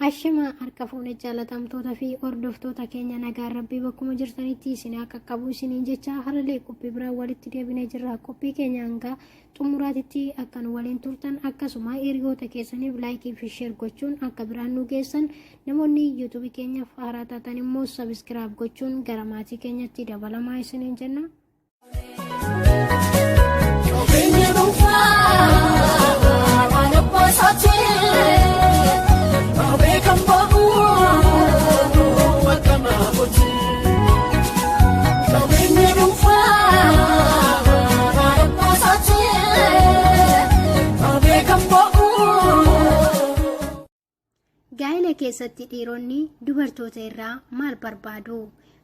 Ashamaa harka fuune jaalatamtoota fi hordoftoota keenya nagaan rabbii bakkuma jirtanitti isin haa qaqqabu isiniin jecha haralee qophii biraa walitti deebinee jirra. Qophii keenya hanga xumuraatitti akka nu waliin turtan akkasuma hiriyoota keessaniif laayikii fi sheer gochuun akka biraan nu geessan namoonni yuutuubii keenyaaf haaraa taatan immoo sabiskiraayib gochuun gara maatii keenyatti dabalamaa isiniin jenna. Qabeenya dhuunfaa kan abbaa isaatii qabee kan ba'u akka maafooti. Qabeenya dhuunfaa kan abbaa isaatii qabee kan ba'u. Gaa'ela keessatti dhiironni dubartoota irraa maal barbaadu?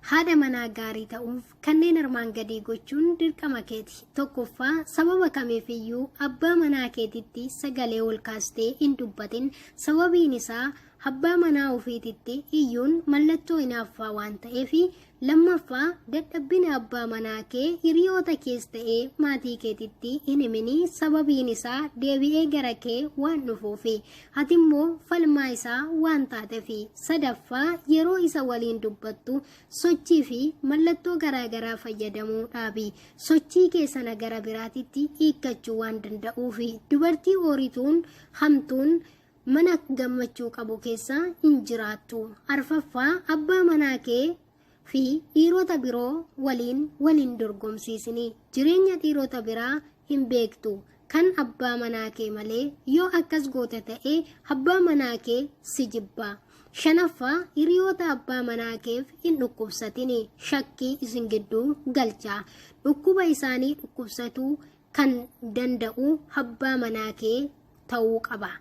Haadha manaa gaarii ta'uuf kanneen armaan gadii gochuun dirqama keeti. Tokkoffaa, sababa kamiifiyyuu abbaa manaa keetitti sagalee ol kaastee hin dubbatin. Sababiin isaa abbaa manaa ofiititti iyyuun mallattoo hinaaffaa waan ta'eefi. Lammaffaa, dadhabbina abbaa manaa kee hiriyoota kees ta'ee maatii keetitti hin himini, sababiin isaa deebi'ee gara kee waan dhufuufi. Ati immoo falmaa isaa waan taatefi. Sadaffaa, yeroo isa waliin dubbattu sochii fi mallattoo garaa garaa fayyadamuu dhaabi. Sochii kee sana gara biraatitti hiikkachuu waan danda'uufi. Dubartii oorituun hamtuun Mana gammachuu qabu keessa hin jiraattu. Arfaffaa, abbaa manaa kee fi dhiirota biroo waliin wal hin dorgomsiisini. Jireenya dhiirota biraa hin beektu, kan abbaa manaa kee malee. Yoo akkas goota ta'e abbaa manaa kee si jibba. Shanaffaa, hiriyoota abbaa manaa keef hin dhukkubsatini. Shakkii isin gidduu galcha. Dhukkuba isaanii dhukkubsatuu kan danda'u abbaa manaa kee ta'uu qaba.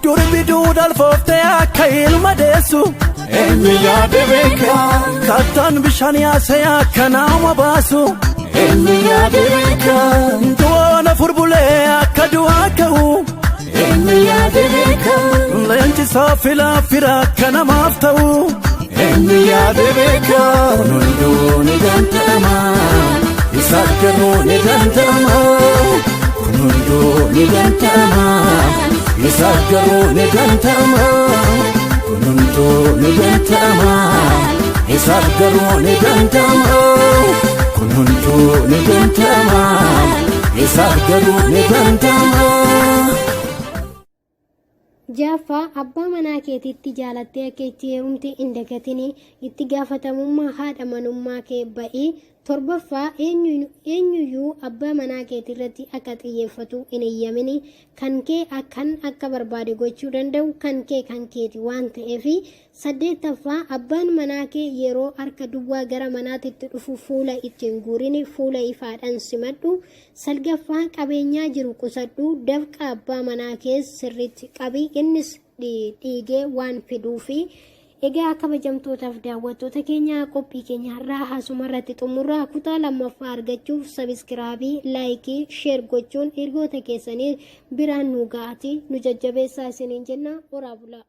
Durbi duudal fooftee akka ilma deessu. Eenyu yaade beeka? Kattaan bishaan yaasee akka nama baasu. Eenyu yaade beeka? Du'aan afur bulee akka du'aa ka'u. Eenyu yaade beeka? Leenci saafilaa fira akka namaaf ta'u. Eenyu yaade beeka? Kun hunduu ni danda'ama. Isaaf garuu ni danda'ama. Kun hunduu ni danda'ama. Isaaf garuu ni danda'ama. Kun hunduu ni danda'ama. Isaaf garuu ni danda'ama. Kun hunduu ni danda'ama. Isaaf garuu ni danda'ama. Ja'affaa, abbaa manaa keetitti jaalattee akka itti heerumte hin dagatini. Itti gaafatamummaa haadha manummaa kee ba'i. Torbaffaa, eenyuyyuu abbaa manaa keetirratti akka xiyyeeffatu hin eeyyamini. Kan kee kan akka barbaade gochuu danda'u kan kee kan keeti waan ta'eefi. Saddeettaffaa, abbaan manaa kee yeroo harka duwwaa gara manaatitti dhufu fuula itti hin guurini, fuula ifaadhaan simadhu. Salgaffaa, qabeenyaa jiru qusadhu, dafqa abbaa manaa kees sirriitti qabi, innis dhiigee waan fiduufi. Egaa kabajamtootaaf daawwattoota keenya qophii keenya har'aa asuma irratti xumurra. Kutaa lammaffaa argachuuf sabiskiraabii, laayikii, sheer gochuun hiriyoota keessanii biraan nu ga'aati nu jajjabeessaa isiniin jenna. Horaa bulaa.